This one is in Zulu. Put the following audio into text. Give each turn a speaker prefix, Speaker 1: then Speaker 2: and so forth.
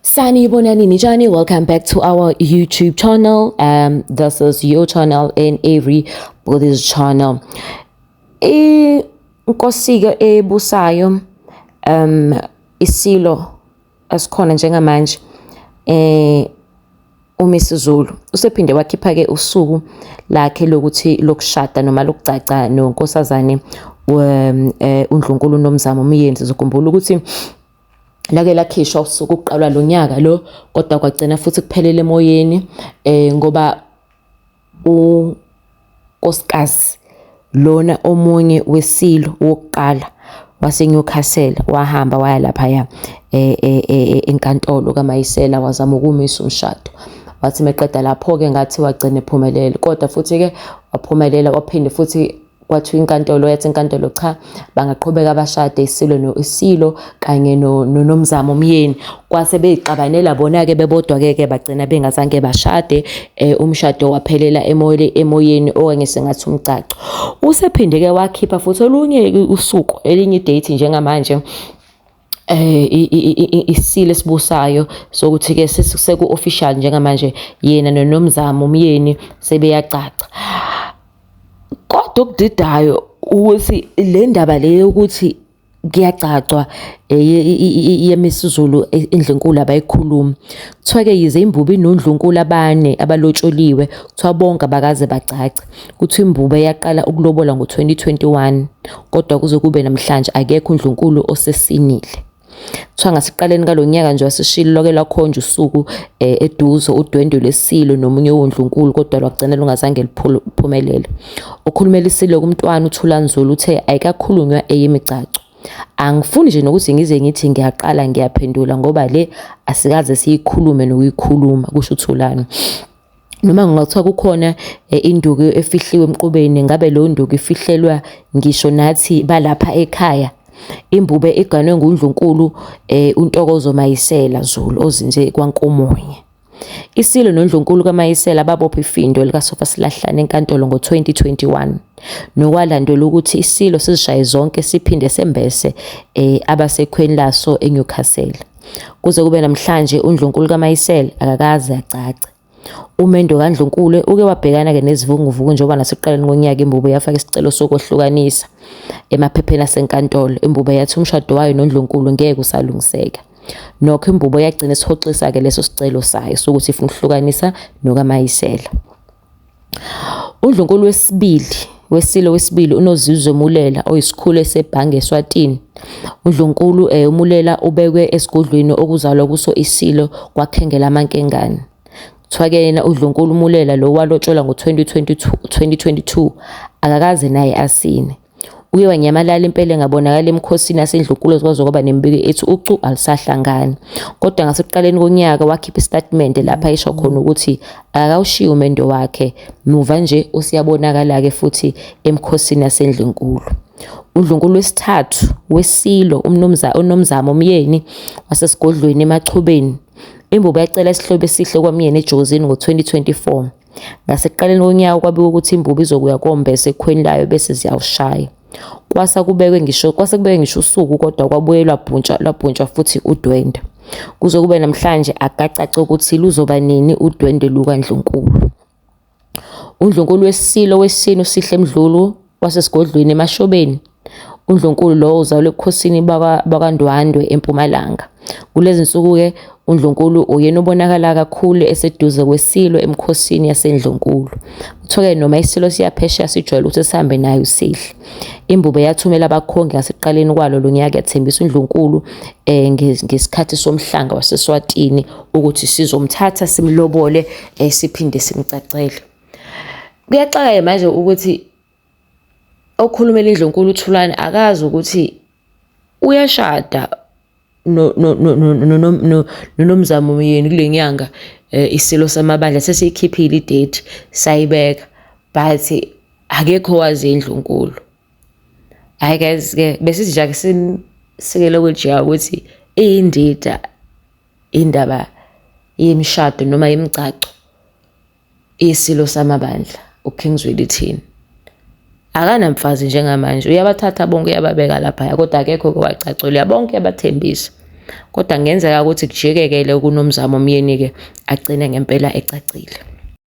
Speaker 1: Sanibonani ninjani, welcome back to our YouTube channel. This is your channel and everybody's channel. Inkosi-ke ebusayo isilo esikhona njengamanje uMisuzulu usephinde wakhipha-ke usuku lakhe lokuthi lokushada noma lokugcagca nonkosazane uNdlunkulu Nomzamo Myeni. Sizokhumbula ukuthi lake lakhishwa usuku ukuqalwa lo nyaka lo, kodwa kwagcina futhi kuphelele emoyeni ngoba unkosikazi lona omunye wesilo wokuqala waseNewcastle wahamba waya laphaya enkantolo kaMayisela wazama ukumisa umshado. Wathi meqeda lapho-ke ngathi wagcina ephumelele, kodwa futhi-ke waphumelela waphinde futhi kwathiwa inkantolo yathi inkantolo cha, bangaqhubeka bashade isilo isilo kanye noNomzamo Myeni. Kwase beyixabanela bona-ke bebodwa-ke ke bagcina bengazange bashade. Umshado waphelela emoyeni okanye sengathi umgcagco. Usephinde-ke wakhipha futhi olunye usuku, elinye i-date njengamanje isilo esibusayo sokuthi-ke seku-official njengamanje yena noNomzamo Myeni sebeyagcagca. Kodwa okudidayo ukuthi le ndaba le yokuthi kuyagcagcwa yeMisuzulu endlunkulu abayikhulumi. Kuthiwa-ke yize iMbube inondlunkulu abane abalotsholiwe, kuthiwa bonke abakaze bagcagce. Kuthiwa iMbube yaqala ukulobola ngo-2021, kodwa kuze kube namhlanje akekho undlunkulu osesinile. Kuthiwa ngasekuqaleni kalo nyaka nje waseshilo lwake lwakhonjwa usuku eduze udwendwe lwesilo nomunye wondlunkulu, kodwa lwagcina lungazange luphumelele. Okhulumela isilo kuMntwana uThulani Zulu uthe ayikakhulunywa eyemigcagco. Angifuni nje nokuthi ngize ngithi ngiyaqala ngiyaphendula ngoba le asikaze siyikhulume nokuyikhuluma, kusho uThulani. Noma kungathiwa kukhona induku efihliwe emqubeni, ngabe leyo nduku ifihlelwa ngisho nathi balapha ekhaya. Imbube iganwe nguNdlunkulu uNtokozo Mayisela Zulu ozinze kwaNkomonye. Isilo noNdlunkulu kaMayisela babopha ifindo likasofa silahlane enkantolo ngo-2021, nokwalandela ukuthi isilo sizishaye zonke siphinde sembese abasekhweni laso eNewcastle. Kuze kube namhlanje uNdlunkulu kaMayisela akakaze agcagce. Umendo kaNdlunkulu uke wabhekana-ke nezivunguvungu njengoba nasekuqaleni konyaka iMbube yafaka isicelo sokwehlukanisa emaphepheni asenkantolo. Imbube yathi umshado wayo noNdlunkulu ngeke usalungiseka. Nokho iMbube yagcina isihoxisa-ke leso sicelo sayo sokuthi ifuna ukuhlukanisa nokaMayisela. Undlunkulu wesibili wesilo wesibili uNozizwe Mulela oyisikhulu esebhange eSwatini. Undlunkulu uMulela ubekwe esigodlweni okuzalwa kuso isilo kwaKhengela amaNkengane. Kuthiwa-ke yena uNdlunkulu Mulela lo walotsholwa ngo-2022 akakaze naye asine. Uye wanyamalala impela engabonakali emkhosini asendlunkulu kwaze kwaba nemibiko ethi ucu alusahlangani. Kodwa ngasekuqaleni konyaka wakhipha isitatimende lapha esho khona ukuthi akakawushiyi umendo wakhe. Muva nje usiyabonakala-ke futhi emkhosini asendlunkulu. Undlunkulu wesithathu wesilo uNomzamo Myeni wasesigodlweni eMachubeni. Imbobo yacela isihlobo esihle kwaMyeni eJozini ngo-2024. Ngasekuqaleni konyaka kwabikwa ukuthi imbubu izokuya kombese ekhweni layo bese ziyawushaya. Kwase kubekwe ngisho usuku kodwa kwabuye lwabhuntsha futhi udwendwe. Kuze kube namhlanje akukacaci ukuthi luzoba nini udwendwe lukaNdlunkulu. Undlunkulu wesilo wesine uSihle Mdlulu wasesigodlweni eMashobeni. Undlunkulu lowo uzalwe ebukhosini bakwaNdwandwe eMpumalanga. Kulezi nsuku-ke uNdlunkulu uyena obonakala kakhulu eseduze kwesilo emkhosini yaseNdlunkulu. Kuthiwa-ke noma isilo siyaphesheya sijwayele ukuthi sihambe naye uSihle. Imbube yathumela abakhongi ngasekuqaleni kwalo lo nyaka yathembisa uNdlunkulu ngesikhathi somhlanga waseSwatini ukuthi sizomthatha simlobole siphinde simcacele. Kuyaxaka-ke manje ukuthi okhulumela indlunkulu uThulani akazi ukuthi uyashada noNomzamo Myeni kule nyanga isilo samabandla sesiyikhiphile i-date sayibeka, but akekho owazi indlunkulu. Hhayi guys-ke besithi nje ake sinisikele kwelijiya ukuthi iyindida indaba yemishado noma yemigcagco isilo samabandla uKing Zwelithini. Akanamfazi njengamanje, uyabathatha bonke uyababeka laphaya, kodwa akekho owacacela bonke uyabathembisa. Kodwa kungenzeka ukuthi kujike-ke le kuNomzamo Myeni-ke agcine ngempela ecacile.